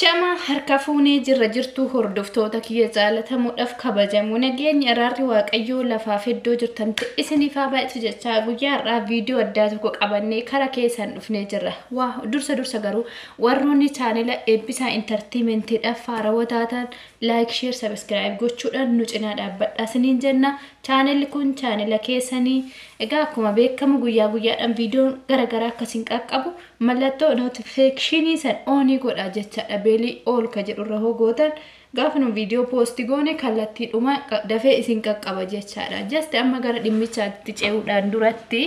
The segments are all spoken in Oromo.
Ashama harka fuunee jirra jirtuu hordoftoota kiyya jaalatamuudhaaf kabajamu nageenyi araarri waaqayyoo lafaaf iddoo jirtanitti isiniif haa baay'atu jechaa guyyaa har'aa viidiyoo addaa tokko qabannee kara keessan dhufnee jirra. Waa dursa dursa garuu warroonni chaanela Eebbisaa Intartiimentiidhaaf haarawaa taatan like, share, subscribe gochuudhaan nu cinaa dhaabbadhaa isiniin jenna. Chaanelli kun chaanela keessanii egaa akkuma beekamu guyyaa guyyaadhaan viidiyoon garaagaraa akkasiin qaqqabu mallattoo notifiikeeshinii san oonii godhaa jechaadha. Beelii ool ka jedhurra hoo gootan gaafa nu viidiyoo poostii goone kallattiidhuma dafee isin qaqqaba jechaadha. Just amma gara dhimmichaatti ce'uudhaan duratti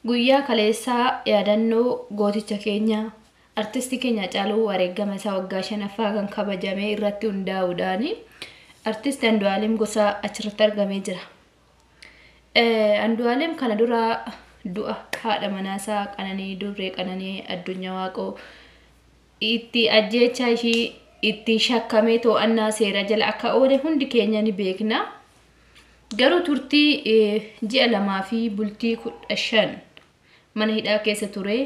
guyyaa kaleessaa yaadannoo gooticha keenya artistii keenya Haacaaluu wareegama isaa waggaa shanaffaa kan kabajame irratti hundaa'uudhaan artisti Andu'aalem Gosaa achirratti argamee jira. Andu'aalem kana dura du'a haadha manaasaa Qananii Dubree Qananii Addunyaa Waaqoo itti ajjeechaa ishii itti shakkamee to'annaa seera jala akka oole hundi keenya ni beekna. Garuu turtii ji'a 2 fi bultii 15 mana hidhaa keessa ture.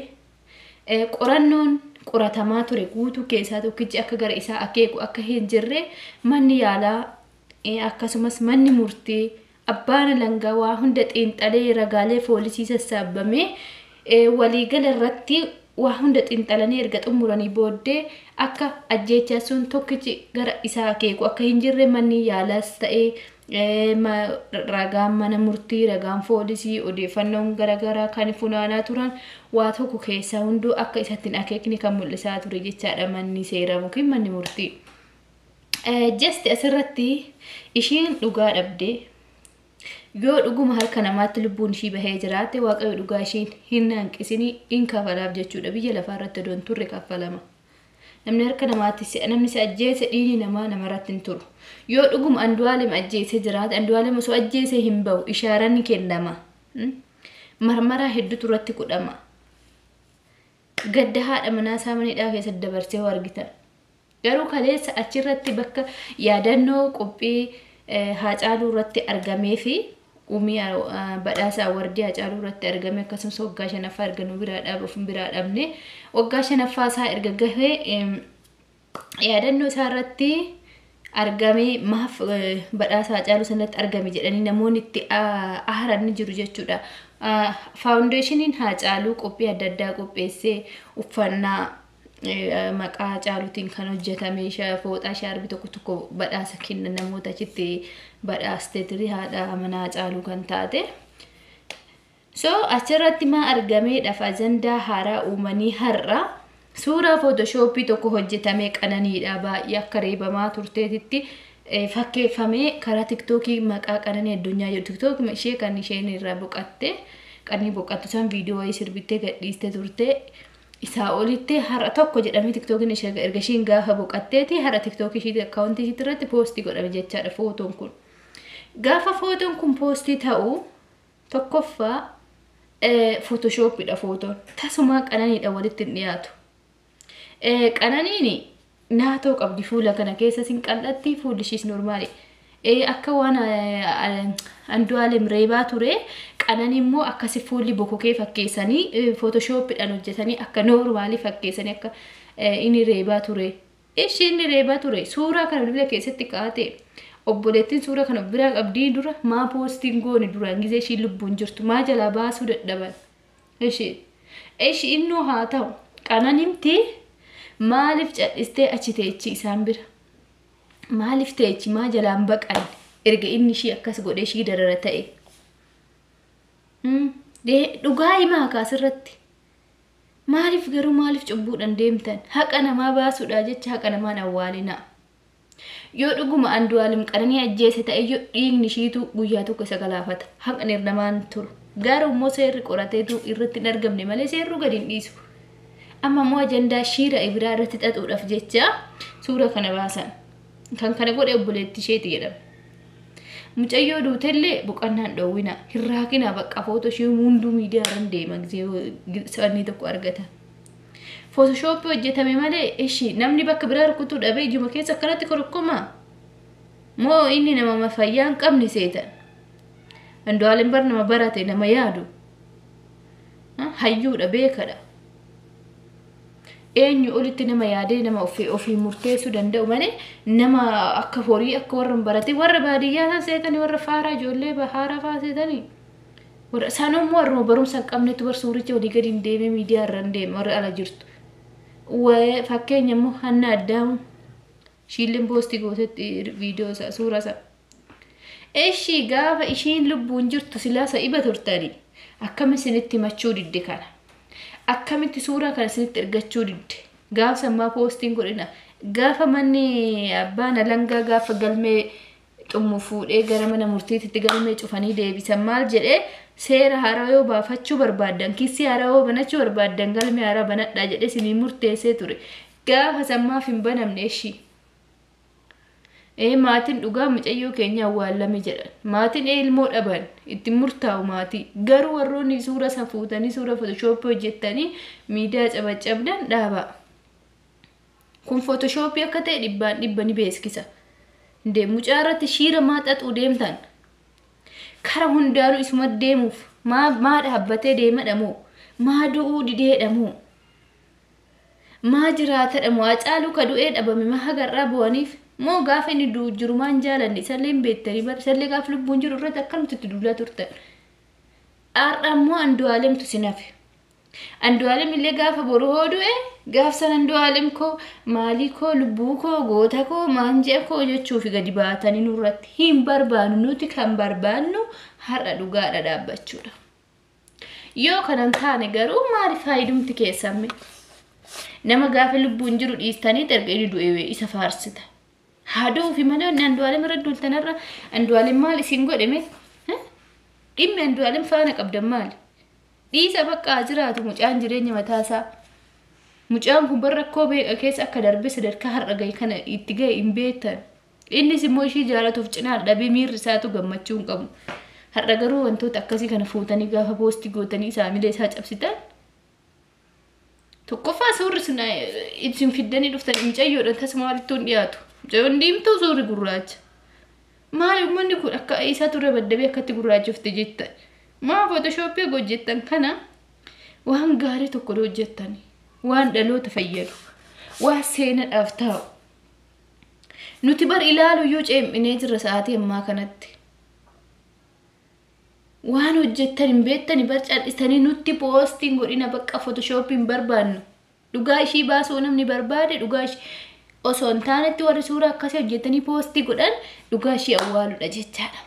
Qorannoon qoratamaa ture guutuu keessaa tokkichi akka gara isaa akeeku akka hin jirre manni yaalaa akkasumas manni murtii abbaan alangaa waa hunda xiinxalee ragaalee poolisii sassaabamee waliigala irratti waa hunda xiinxalanii erga xumuranii booddee akka ajjeechaa sun tokkichi gara isaa akeeku akka hin jirre manni yaalaas ta'ee ragaan mana murtii, ragaan poolisii, odeeffannoon garaagaraa kan funaanaa turan waa tokko keessaa hunduu akka isatti hin akeekne kan mul'isaa ture jechaadha manni seeraa yookiin manni murtii. Just asirratti ishiin dhugaa dhabdee yoo dhuguma harka namaatti lubbuun ishii bahee jiraate waaqayyo dhugaa ishiin hin hanqisinii hin kafalaaf jechuudha. Biyya lafaa irratti odoon turre kaffalama. Namni harka namaatti namni si ajjeese dhiigni namaa namarratti hin turu. Yoo dhuguma Andu'aalem ajjeese jiraate Andu'aalem osoo ajjeese hin bahu ishaaraan ni kennama. Marmaraa hedduutu irratti godhama. Gadda haadha manaa isaa mana hidhaa keessatti dabarsee hoo argitan. Garuu kaleessa achirratti bakka yaadannoo qophii Haacaaluu irratti argamee fi umii badhaasa awardii Haacaaluu irratti argame akkasumas waggaa shanaffaa erga nu biraa dhaab of biraa dhabne waggaa shanaffaa isaa erga gahee yaadannoo isaa irratti argamee maaf badhaasa Haacaaluu sanatti argame jedhanii namoonni itti aaran ni jiru jechuudha. Faawundeeshiniin Haacaaluu qophii adda addaa qopheessee uffannaa maqaa Haacaaluutiin kan hojjetame fooxaa shaarbii tokko tokko badhaasa kenna namoota achitti badhaastee tiri haadha manaa Haacaaluu kan taate. So achirratti maa argameedhaaf ajandaa haaraa uumanii har'a suuraa footoshoppii tokko hojjetamee Qananiidha baay'ee akka reebamaa turteetitti fakkeeffamee karaa tiktookii maqaa Qananii Addunyaa jedhu tiktookii ishee kan isheen irraa boqatte Qananii boqattu san viidiyoo wayii sirbittee gadhiiste turte isaa olitti har'a tokko jedhamee tiktookiin ishee erga ishiin gaafa boqatteeti har'a tiktookii ishii akkaawuntii ishii irratti poostii godhame jechaadha footoon kun. Gaafa footoon kun poostii ta'u tokkoffaa footoshooppiidha footoon tasumaa Qananiidha walitti hin dhiyaatu. Qananiin naatoo qabdi fuula kana keessa sin qal'atti fuulli ishiis normaali. Akka waan Andu'aalem reebaa ture Qananii immoo akkasi fuulli bokokee fakkeessanii footoshooppiidhaan hojjetanii akka noormaalii fakkeessanii akka inni reebaa ture. Ishi inni reebaa ture suuraa kana bilbila keessatti kaa'ate obboleettiin suuraa kana biraa qabdii dura maa poostiin goone duraan gizee ishiin lubbuun jirtu maa jalaa baasuu dadhaban. Ishi ishi innuu haa ta'u Qananimti maaliif cadhistee achi teechi isaan bira? Maaliif teechi maa jalaan baqanne erga inni ishii akkas godhee ishii darara ta'e? Dhugaa himaa kaasirratti. Maaliif garuu maaliif cubbuudhaan deemtan? Haqa namaa baasuudhaa jecha haqa namaan awwaalinaa. Yoo dhuguma Andu'aalem Qananii ajjeese ta'e yoo dhiigni ishiitu guyyaa tokko isa galaafata. Haqni namaan turu. Garuu immoo seerri qorateetu irratti hin argamne malee seerru gadi hin dhiisu. Amma immoo ajandaa shiira biraa irratti xaxuudhaaf jecha suura kana baasan. Kan kana godhe obboleettii isheeti jedhama. Mucayyoo duutellee boqonnaan dhoowwina. Hin raakina bakka footoo ishee hunduu miidiyaa irra deema gisee sabni tokko argata. Footoshoppii hojjetame malee ishi namni bakka biraa rukutuu dhabee ijuma keessa akkanatti korokkomaa. Moo inni nama fayyaa hin qabne seetan. Andu'aalem bar nama barate nama yaadu. Hayyuudha beekadha. Eenyu olitti nama yaadee nama ofii murteessuu danda'u malee, nama akka horii, akka warra hin baratin, warra baadiyyaa san seetanii, warra faaraa ijoollee haaraa fa'aa seetanii. Warra isaan immoo warra barumsa hin qabnetu bar suuricha walii gadi hin deemee miidiyaa irra hin deeme warra ala jirtu. Fakkeenya immoo Hanna Addaamu ishiilleen poostii gootetti viidiyoo isaa, suura isaa. Ishii gaafa ishiin lubbuun jirtu silaa sa'iba turtanii akkam isinitti himachuu didde kana? Akkamitti suuraa kana isinitti ergachuu didde? Gaafa sammaa poostiin godhina. Gaafa manni abbaan alangaa gaafa galmee xummu fuudhee gara mana murtiitti galmee cufanii deebisan maal jedhee? Seera haaraa yoo baafachuu barbaaddan, kissii haaraa yoo banachuu barbaaddan, galmee haaraa banadhaa jedhee isinii murteessee ture. Gaafa sammaaf hin banamne ishii. Maatiin dhugaa mucayyoo keenya awwaallame jedhan. Maatiin ilmoo dhaban itti murtaa'u maatii. Garuu warroonni suura isa fuutanii suura fotoshooppii hojjettanii miidiyaa cabacabdan dhaabaa. Kun fotoshooppii akka ta'e dhibbaan dhibba ni beeksisa. Mucaa irratti shiira maa xaxuu deemtan? Kara hundaanuu isuma deemuuf maa dhaabbatee deemadha moo? Maa du'uu dideedha moo? Maa jiraatadha moo? Hacaaluu ka du'ee dhabame maa hagarraa bu'aniif? Moo gaafa inni du'u jiru maan jaalanne? Isallee hin beektanii bara isallee gaafa lubbuun jiru irratti akkanumatti itti duulaa turtan. Har'a immoo Andu'aalemtu si nafe. Andu'aalem illee gaafa boru hoo du'e, gaaf san Andu'aalem koo, maalii koo, lubbuu koo, goota koo, maan je'a koo jechuufi gadi baatanii nurratti hin barbaannu. Nuti kan barbaannu har'a dhugaadha dhaabbachuudha. Yoo kanan taane garuu maali faayidumti keessan? Nama gaafa lubbuun jiru dhiistanii erga inni du'e isa faarsita. Haa du'uufi malee wanni Andu'aalem irra duultanarra Andu'aalem maal isin godheme? Dhimmi Andu'aalem faana qabdan maali? Dhiisa, bakka jiraatu mucaan jireenya mataasaa. Mucaan kun bara rakkoo beeka keessa akka darbe sadarkaa har'a gahe kana itti gahe hin beektan. Innis immoo ishii jaalatuuf cinaa dhabee miirri isaatu gammachuu hin qabu. Har'a garuu wantoota akkasii kana fuutanii gaafa poostii gootanii saamilee isaa cabsitan. Tokkoffaa suurri sun isin fiddanii dhuftan mucayyoodhaan tasuma walittuu hin dhiyaatu. Mucayyoon diimtuu, suurri gurraacha. Maali uummanni kun akka isaa turre baddabee akkatti gurraachofte jettan? Maa fotoshooppii hojjettan kana waan gaarii tokko hojjettan, waan dhaloota fayyadu, waan seenaadhaaf taa'u. Nuti bar ilaalu iyyuu ceem'inee jirra sa'aatii ammaa kanatti. Waan hojjettan hin beektani bar, cal'istanii nutti poostiin godhina, bakka fotoshooppii hin barbaannu. Dhugaa ishii baasuu namni barbaade, dhugaa ishii osoo hin taanetti warri suuraa akkasii hojjetanii poostii godhan dhugaa ishii awwaaludha jechaadha.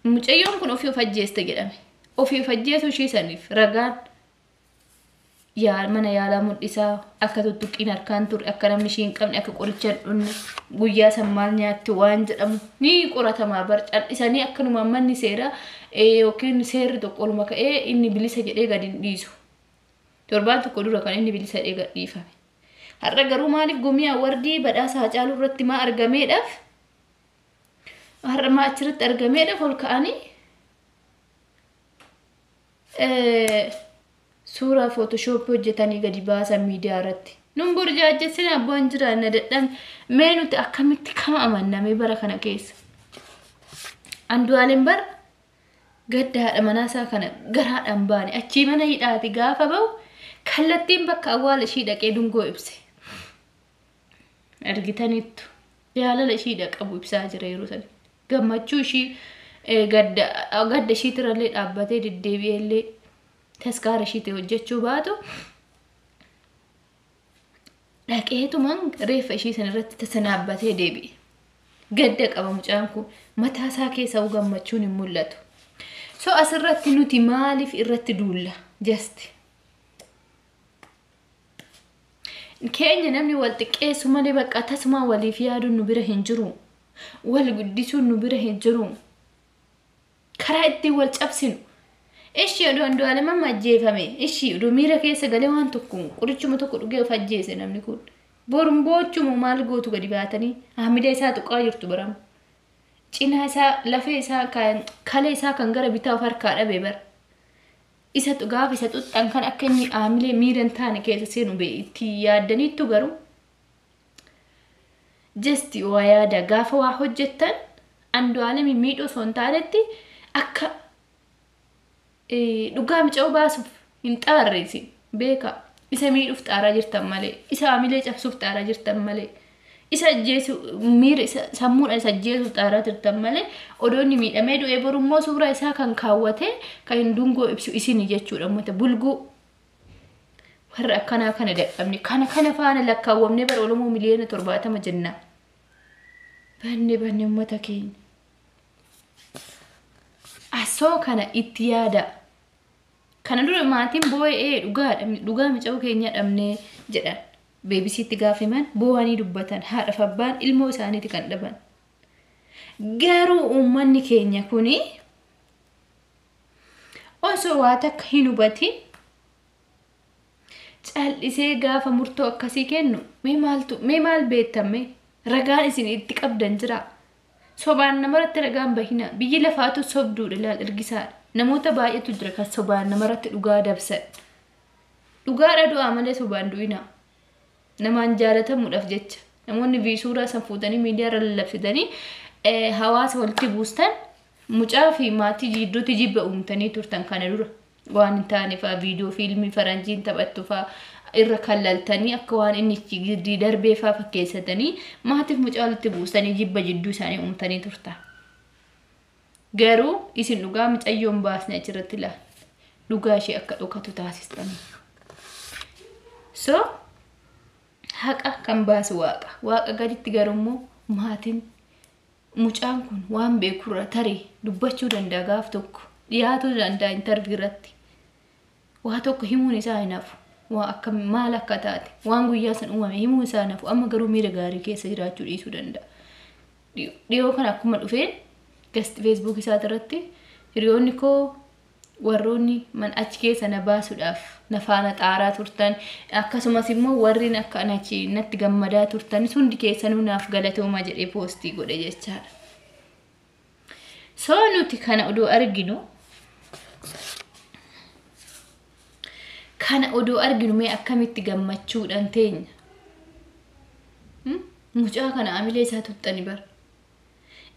Mucayyoon kun ofii of ajjeeste jedhame. Ofii of ajjeesuu ishii saniif ragaan mana yaalaa mul'isaa, akka tuttuqqiin harkaan ture, akka namni ishii hin qabne, akka qoricha hin dhunne, guyyaa san maal nyaatti waan jedhamu ni qoratamaa bar. Cal'isanii akkanumaan manni seeraa yookiin seerri tokko oluma ka'ee inni bilisa jedhee gadi hin dhiisu. Torbaan tokko dura kan inni bilisa jedhee gad dhiifame. Har'a garuu maaliif gumii awwardii badhaasa Hacaaluu irratti maa argameedhaaf, har'a maa achirratti argameedhaaf ol ka'anii suuraa fotoshooppii hojjetanii gadi baasan miidiyaa irratti? Nun burjaajessina abboon jiraanna dadhan. Mee nuti akkamitti kama amanname bara kana keessa? Andu'aalem bara gadda haadha manaasaa kana garaadhaan baane achii mana hidhaati gaafa bahu kallattiin bakka awwaala ishii dhaqee dungoo ibse. Argitaniittu, jaalala ishiidha qabu ibsaa jira yeroo sana. Gammachuu ishii gadda ishiitirallee dhaabbatee deddeebi'eellee taskaara ishiitti hojjechuu baatu dhaqeetumaan reeffa ishii sana irratti tasanaabbatee deebi'e. Gadda qaba mucaan kun, mataa isaa keessa gammachuun hin mul'atu. So asirratti nuti maaliif irratti duulla? Just keenya namni wal xiqqeessu malee bakka tasuma waliif yaaduun nu bira hin jiru. Wal guddisuun nu bira hin jiru. Karaa ittiin wal cabsinu. Ishii oduu Andu'aalem amma ajjeefame. Ishii oduu miira keessa galee waan tokko qorichuma tokko dhugee of ajjeese namni kun. Borum boochuma maal gootu gadi baatanii haamilee isaa tuqaa jirtu barama. Cinaa isaa, lafee isaa kan kalee isaa kan gara bitaa of harkaa dhabe bara. Isa gaafa isa xuxxan kan akka inni haamilee miira hin taane keessa seenu itti yaaddaniittu garuu. Just waa yaada, gaafa waa hojjettan Andu'aalem miidhuu osoo hin taanetti akka dhugaa mica'uu baasuuf hin xaarre isin beeka. Isa miidhuuf xaaraa jirtan malee, isa hamilee cabsuuf xaaraa jirtan malee, isa ajjeesu miira isa sammuudhaan isa ajjeesuuf xaaraa jirtan malee, odoo inni miidhamee du'ee borummoo suuraa isaa kan kaawwate kan hin dungoo ibsu isini jechuudha. Uummata bulguu warra akkanaa kana dadhabne kana kana faana lakkaawwamnee bara Oromoo miliyoona 70 jenna. Banne banne uummata keenya. Asoo kana itti yaada. Kana dura maatiin boo'ee dhugaadha, dhugaa mucaa keenya dhabnee jedhan. Beebisiitti gaafa himan boo'anii dubbatan, haadhaaf abbaan ilmoo isaaniiti kan dhaban. Garuu uummanni keenya kuni osoo waa takka hin hubatin cal'isee gaafa murtoo akkasii kennu, mee maaltu, mee maal beektame, ragaan isin itti qabdan jira. Sobaan namarratti ragaan bahina. Biyyi lafaatu sobduudha, ilaal, ergisaadha. Namoota baay'eetu jira kan sobaan namarratti dhugaa dabsan. Dhugaadha du'aa malee sobaan du'ina. Namaan jaalatamuudhaaf jecha. Namoonni suuraa san fuutanii miidiyaa irra lallabsitanii hawaasa walitti buustan, mucaa fi maatii jidduutti jibba uumtanii turtan kana dura. Waan hin taane fa'aa, viidiyoo fiilmii faranjiin taphattu fa'aa irra kallaltanii, akka waan inni darbee fa'aa fakkeessatanii maatiif mucaa walitti buustanii jibba jidduu isaanii uumtanii turtan. Garuu isin dhugaa mucayyoon baasne achirratti ilaal. Dhugaa ishee akka dhokatu taasistanii. So haqa kan baasu Waaqa. Waaqa gaditti garuu maatiin mucaan kun waan beekurra tarii dubbachuu danda'a, gaaf tokko dhiyaatuu danda'a interview irratti. Waa tokko himuun isaa hin hafu. Waa akka maal akka taate, waan guyyaa san uumame himuun isaa hin hafu. Amma garuu miira gaarii keessa jiraachuu dhiisuu danda'a. Dhiyoo kana akkuma dhufeen gasti Facebook isaati irratti "Hiriyoonni koo warroonni man achi keessa na baasuudhaaf na faana xaaraa turtan, akkasumas immoo warreen akka ana achi natti gammadaa turtanis hundi keessanuu naaf galatoomaa" jedhee post godhe jechaadha. So nuti kana odoo arginu mee akkamitti gammachuudhaan teenya? Mucaa kana amilee isaa tuxxani bara.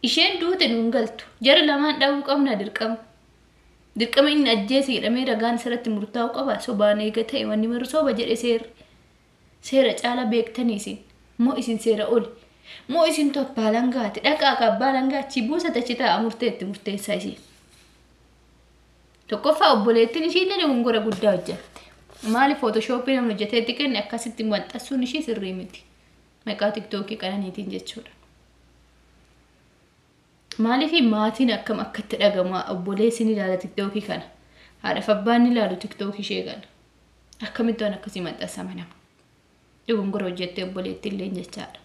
Isheen duute nuun galtu. Jara lamaan dhabuu qabna dirqama. Dirqama inni ajjeese jedhamee ragaan isarratti murtaa'uu qaba. Sobaan eega ta'e, wanni maru soba jedhe seerri. Seera caala beektanii isin. Moo isin seera oli? Moo isintu abbaa langaati? Dhaqaa ka abbaa langaa achi buusate, achi taa'a, murteetti murteessaa isin. Tokkoffaa, obboleettiin ishii illee dogongora guddaa hojjette. Maaliif Photoshop namni hojjetee itti kenne akkasitti maxxansuun ishii sirrii miti? Maqaa TikTok Qananiitiin jechuudha. Maaliif maatiin akkam akka itti dhagamu, obboleessi ni ilaala TikTok kana. Haadhaaf abbaan ni ilaalu TikTok ishee kana. Akkamitti waan akkasii maxxansama nama? Dogongora hojjettee obboleettii illee jechaadha.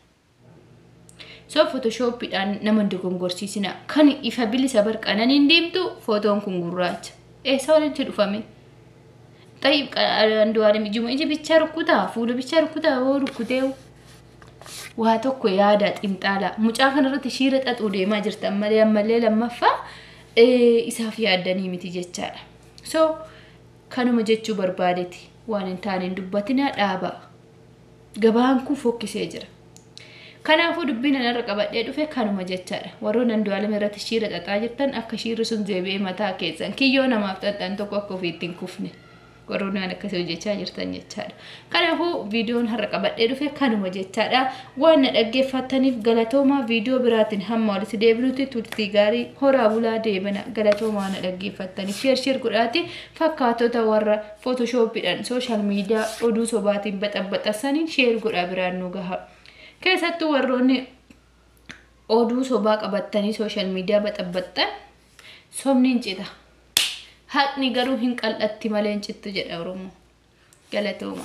So Photoshopiidhaan nama hin dogongorsiisina. Kan ifa bilisa bar Qananiin diimtu, footoon kun gurraacha. Eessa walitti dhufame? Xayyib, Andu'aalem ijuma ija bichaa rukkutaa, fuula bichaa rukkutaa, hoo rukkutee waa tokko yaada xinxaalaa. Mucaa kanarratti shiira xaxuu deemaa jirta ammallee ammallee lammaffaa isaaf yaaddanii miti jechaadha. So kanuma jechuu barbaadeeti, waan hin taane hin dubbatinaa, dhaaba. Gabaan kun fokkisee jira. Kanaafuu dubbiin anarra qabadhee dhufe kanuma jechaadha. Warroonni Andu'aalem irratti shiira xaxaa jirtan, akka shiirri sun deebi'ee mataa keessan, kiyyoo namaaf xaxan tokko akka ofiitti hin kufne. Warroonni waan akkasii hojjechaa jirtan jechaadha. Kanaafuu viidiyoon har'a qabadhee dhufe kanuma jechaadha. Waan na dhaggeeffattaniif galatoomaa. Viidiyoo biraatiin hamma walitti deebinutti turtii gaarii, horaa bulaa, deebana. Galatoomaa na dhaggeeffattaniif. Share share godhaati fakkaatota warra Photoshopiidhaan social media oduu sobaatiin baxaxassanii share godhaa biraan nu gaha. Keessattuu warroonni oduu sobaa qabattanii social media baxaxxan, sobni hin cita. Haqni garuu hin qal'atti malee hin cittu jedha Oromoo. Galatooma.